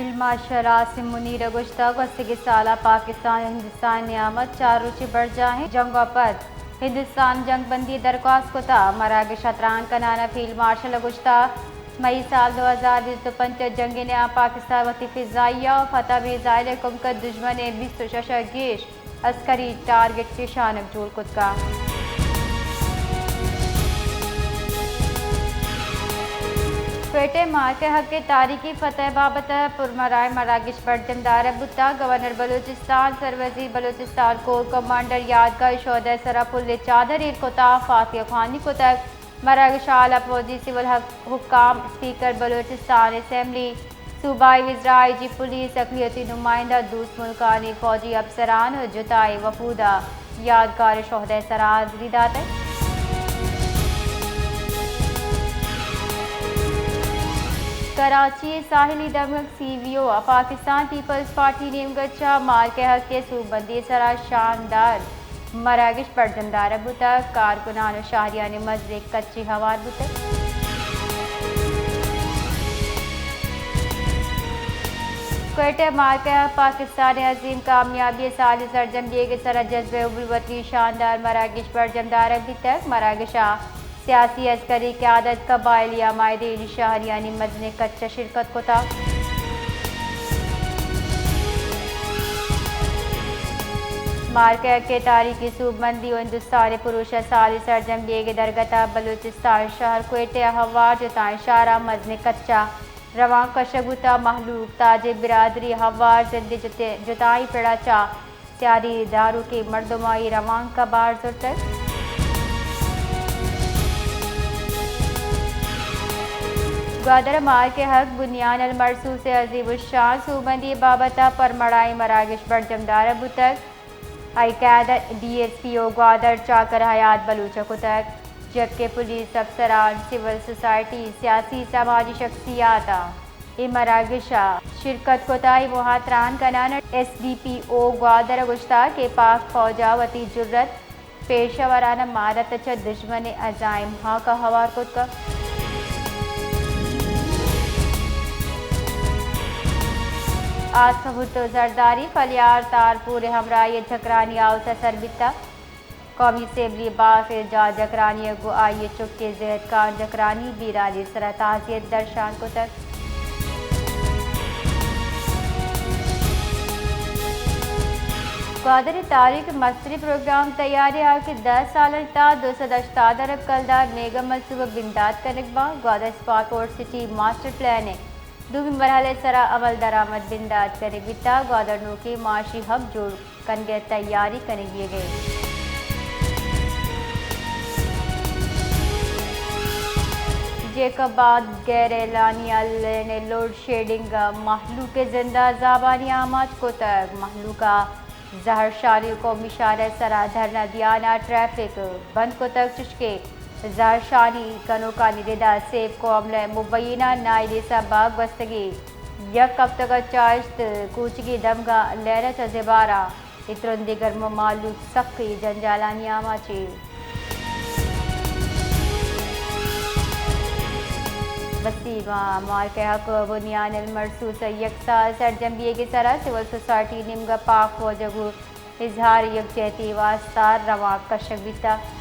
Field marshal Asim منیر ءَ گوشتگ، گوستگیں سال ءَ پاکستان ءُ ہندوستان ءِ نیام ءَ چار روچی برجاہیں جنگ ءَ پد ہندوستان ءَ جنگ بندی ءِ درخواست کتگ۔ مراگش ءَ تران کنان ءَ فیلڈ مارشل ءَ گوشتگ، مئی سال دو ہزار بیست ءُ پنچ ءِ جنگ ءِ نیام ءَ پاکستان ءَ وتی فضائیہ ءُ فتح میزائل ءِ کمک ءَ دژمن ءِ بیست ءُ شش ءَ گیش عسکری ٹارگٹ نشانگ جوڑ کتگ۔ کوئٹہ ءَ مارکہ حق ءِ تاریخی فتح ءِ بابت ءَ پرمرائیں مراگش برجم دارگ بوتگ۔ گورنر بلوچستان، سروزیر بلوچستان، کور کمانڈر یادگار شہداء سرا پل ءِ چادر ایر کتگ، فاتحہ خوانی کتگ۔ مراگش ءَ اعلی فوجی سول حک-، حکام، اسپیکر بلوچستان اسمبلی، صوبائی وزراء، آئی جی پولیس، اقلیتی نمائندہ، دوست ملکانی فوجی افسران ءُ جتائیں وفود ءَ یادگار شہداء سرا حاضری داتگ۔ کراچی ءِ ساحلی دمگ سی وی او ءَ پاکستان پیپلز پارٹی ءِ نیمگ ءَ چہ مارکہ حق ءِ سوبمندی ءِ سرا شاندار مراگش برجم دارگ بوتگ، کارکنان ءُ شہریانی مزنیں کچے ہوار بوتگ۔ کوئٹہ ءَ مارکہ حق ءِ پاکستان ءِ عظیم کامیابی ءِ سالی سرجم بیگ ءِ سرا جذبہ حب الوطنی ءِ شاندار مراگش برجم دارگ بیتگ۔ مراگش ءَ سیاسی، عسکری قیادت، قبائلی عمائدین، شہریانی مزنیں کچ ءَ شرکت کتگ۔ مارکہ حق ءِ تاریخی سوبمندی ءُ ہندوستان ءِ پروش ءِ سالی سرجم بیگ ءِ درگت ءَ بلوچستان شہر کوئٹہ ءِ ہوار جتائیں شہراں مزنیں کچ ءَ روانک کشگ بوتگ۔ مہلوک، تاجر برادری ءِ ہوار زند ءِ جت-، جتائیں پڑ ءَ چہ سیادی داروکیں مردماں اے روانک ءَ بہر زرتگ۔ گوادر ءَ مارکہ حق بنیان المرصوص ءِ عظیم الشان سوبمندی ءِ بابت ءَ پرمڑائیں مراگش برجم دارگ بوتگ۔ آئی ءِ قیادت ڈی ایس پی او گوادر چاکر حیات بلوچ ءَ کتگ، جبکہ پولیس افسران، سول سوسائٹی، سیاسی سماجی شخصیات ءَ اے مراگش ءَ شرکت کت ءُ اے موہ ءَ تران کنان ءَ ایس ڈی پی او گوادر ءَ گوشتگ کہ پاک فوج ءَ وتی جرات، پیشہ ورانہ مہارت ءَ چہ دژمن ءِ عزائم ہاک ءَ ہوار کتگ۔ آصف بھٹو زرداری، پلیار تارپور ءِ ہمراہی ءَ جکرانی ہاؤس ءَ سر بیتگ۔ قومی اسمبلی ءِ باسک ءِ جاہ جکرانی ءَ گوں آئی ءِ چکے زید خان جکرانی بیرانی ءِ سرا تعزیت درشان کتگ۔ گوادر ءِ تاریخ ءِ مستریں پروگرام تیاری ءَ کہ دہ سالانی تہا دو سد ہشتاد ارب کلدار ءِ میگا منصوبہ بندات کنگ بنت۔ Gwadar spot port city master plan ءِ دومی مرحلہ ءِ سرا عمل درآمد بندات کنگ بیتگ۔ گوادر نوکیں معاشی ہب جوڑ کنگ ءِ تیاری کنگ بیگ ءَ۔ جیکب آباد غیر اعلانیہ لین ءِ لوڈ شیڈنگ ءَ مہلوک ءِ زند ءَ عذابانی آماچ کتگ۔ مہلوک ءَ زہرشانی قومی شاہراہ ءِ سرا دھرنا دیان ءَ ٹریفک بند کتگ، چشکہ زہرشانی کنوکانی رد ءَ سیپکو عملہ ءِ مبینہ نااہلی ءِ سبب ءَ گوستگیں یک ہفتگ ءَ چہ اشت کوچگی دمگاں لین ءَ چہ زبارا اے ترندیں گرم ءَ مہلوک سکیں جنجالانی آماچ اِنت۔ وسیم ءَ مارکہ حق ءِ بنیان المرصوص ءِ یک سال سرجم بیگ ءِ سرا سول سوسائٹی ءِ نیمگ ءَ پاک فوج ءَ گوں اظہار یکجہتی ءِ واستہ روانک کشگ بیتگ۔